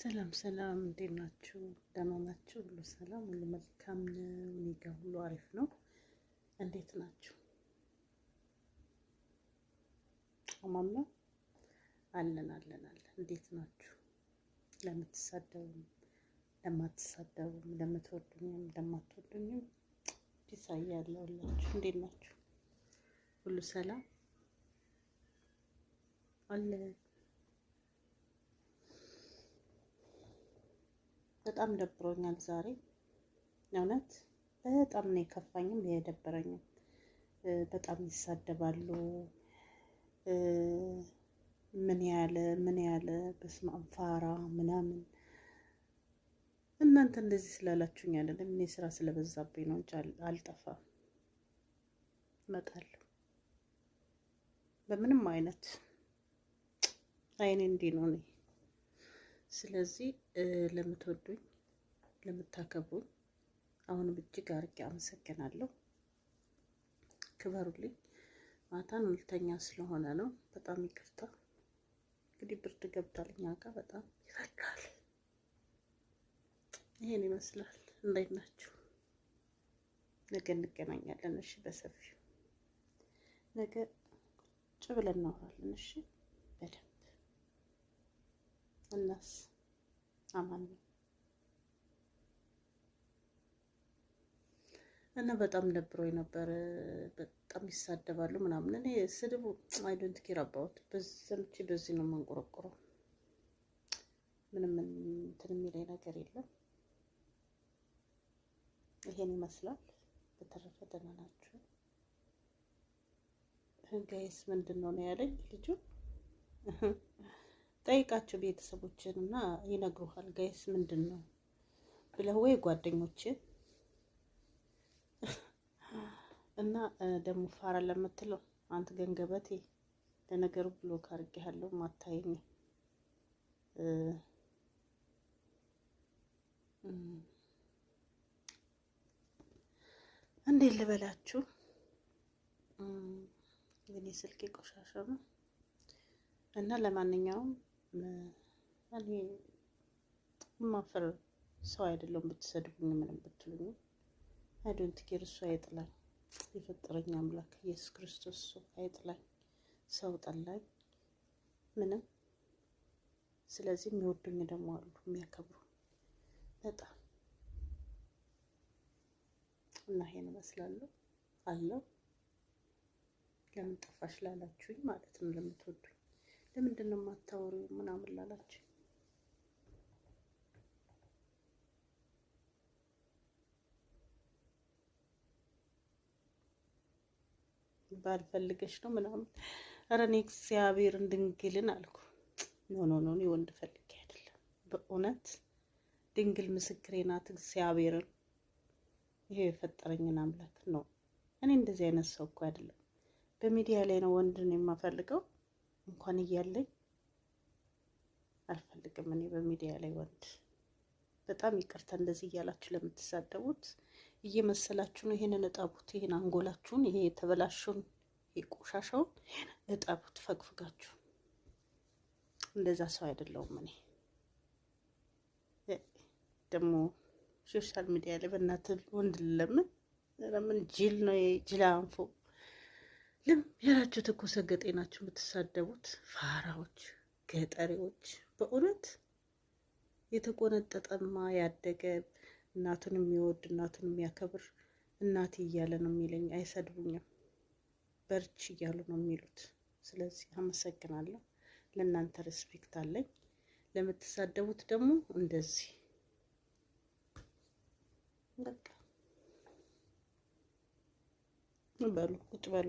ሰላም ሰላም፣ እንዴት ናችሁ? ደህና ናችሁ? ሁሉ ሰላም፣ ሁሉ መልካም ነው። እኔ ጋር ሁሉ አሪፍ ነው። እንዴት ናችሁ? አማን ነው አለን አለን አለን። እንዴት ናችሁ? ለምትሳደቡም ለማትሳደቡም፣ ለምትወዱኝም ለማትወዱኝም peace ያለሁላችሁ። እንዴት ናችሁ? ሁሉ ሰላም አለ። በጣም ደብሮኛል ዛሬ እውነት በጣም ነው የከፋኝም የደበረኝም። በጣም ይሳደባሉ። ምን ያለ ምን ያለ በስመ አብ ፋራ ምናምን። እናንተ እንደዚህ ስላላችሁኝ አይደለም፣ እኔ ስራ ስለበዛብኝ ነው እንጂ አልጠፋም፣ እመጣለሁ በምንም አይነት አይኔ እንዲህ ነው እኔ። ስለዚህ ለምትወዱኝ ለምታከብሩኝ አሁንም እጅግ አድርጌ አመሰግናለሁ። ክበሩልኝ። ማታን ሁለተኛ ስለሆነ ነው፣ በጣም ይቅርታ። እንግዲህ ብርድ ገብቷል እኛ ጋር በጣም ይፈካል። ይሄን ይመስላል። እንዴት ናችሁ? ነገ እንገናኛለን። እሺ፣ በሰፊው ነገ ቁጭ ብለን እናወራለን። እሺ፣ በደንብ እናስ አማን ነው እና በጣም ደብሮኝ ነበር። በጣም ይሳደባሉ ምናምን። እኔ ስድቡ I don't care about በዘምቼ በዚህ ነው የማንቆረቆረው። ምንም እንትን የሚለኝ ነገር የለም። ይሄን ይመስላል። በተረፈ ደህና ናችሁ guys? ምንድን ነው ነው ያለኝ ልጁ። ጠይቃቸው ቤተሰቦችን እና ይነግሩሃል። Guys ምንድን ነው ብለህ ወይ ጓደኞችን እና ደግሞ ፋራ ለምትለው አንተ ገንገበቴ፣ ለነገሩ block አድርጌሃለሁ፣ ማታየኝ እንዴት ልበላችሁ፣ የኔ ስልኬ ቆሻሻ ነው እና ለማንኛውም እኔ የማፍር ሰው አይደለሁም። ብትሰድቡኝ ምንም ብትሉኝ I don't care። እሱ አይጥላኝ፣ የፈጠረኝ አምላክ ኢየሱስ ክርስቶስ እሱ አይጥላኝ። ሰው ጠላኝ ምንም። ስለዚህ የሚወዱኝ ደግሞ አሉ የሚያከብሩ በጣም እና ይሄን እመስላለሁ አለው። ለምን ጠፋሽ ላላችሁኝ ማለት ነው፣ ለምትወዱኝ ለምንድን ነው የማታወሪው ምናምን ላላችሁኝ ባልፈልገሽ ነው ምናምን። ኧረ እኔ እግዚአብሔርን ድንግልን አልኩ። No no no፣ እኔ ወንድ ፈልጌ አይደለም በእውነት ድንግል ምስክሬ ናት። እግዚአብሔርን ይሄ የፈጠረኝን አምላክ ነው። እኔ እንደዚህ አይነት ሰው እኮ አይደለም። በሚዲያ ላይ ነው ወንድን የማፈልገው እንኳን እያለኝ አልፈልግም። እኔ በሚዲያ ላይ ወንድ በጣም ይቅርታ፣ እንደዚህ እያላችሁ ለምትሳደቡት እየመሰላችሁ ነው። ይሄንን እጠቡት፣ ይሄን አንጎላችሁን፣ ይሄ የተበላሸውን ይሄ ቆሻሻውን እጠቡት ፈግፍጋችሁ። እንደዛ ሰው አይደለሁም እኔ። ደግሞ social media ላይ በእናትህ ወንድ ለምን ለምን ጅል ነው ጅል አንፎ ልም ያላችሁት እኮ ሰገጤ ናችሁ የምትሳደቡት ፋራዎች፣ ገጠሬዎች። በእውነት የተቆነጠጠማ ያደገ እናቱን የሚወድ እናቱን የሚያከብር እናቴ እያለ ነው የሚለኝ። አይሰድቡኝም፣ በርች እያሉ ነው የሚሉት። ስለዚህ አመሰግናለሁ። ለእናንተ respect አለኝ። ለምትሳደቡት ደግሞ እንደዚህ በቃ በሉ ቁጭ በሉ።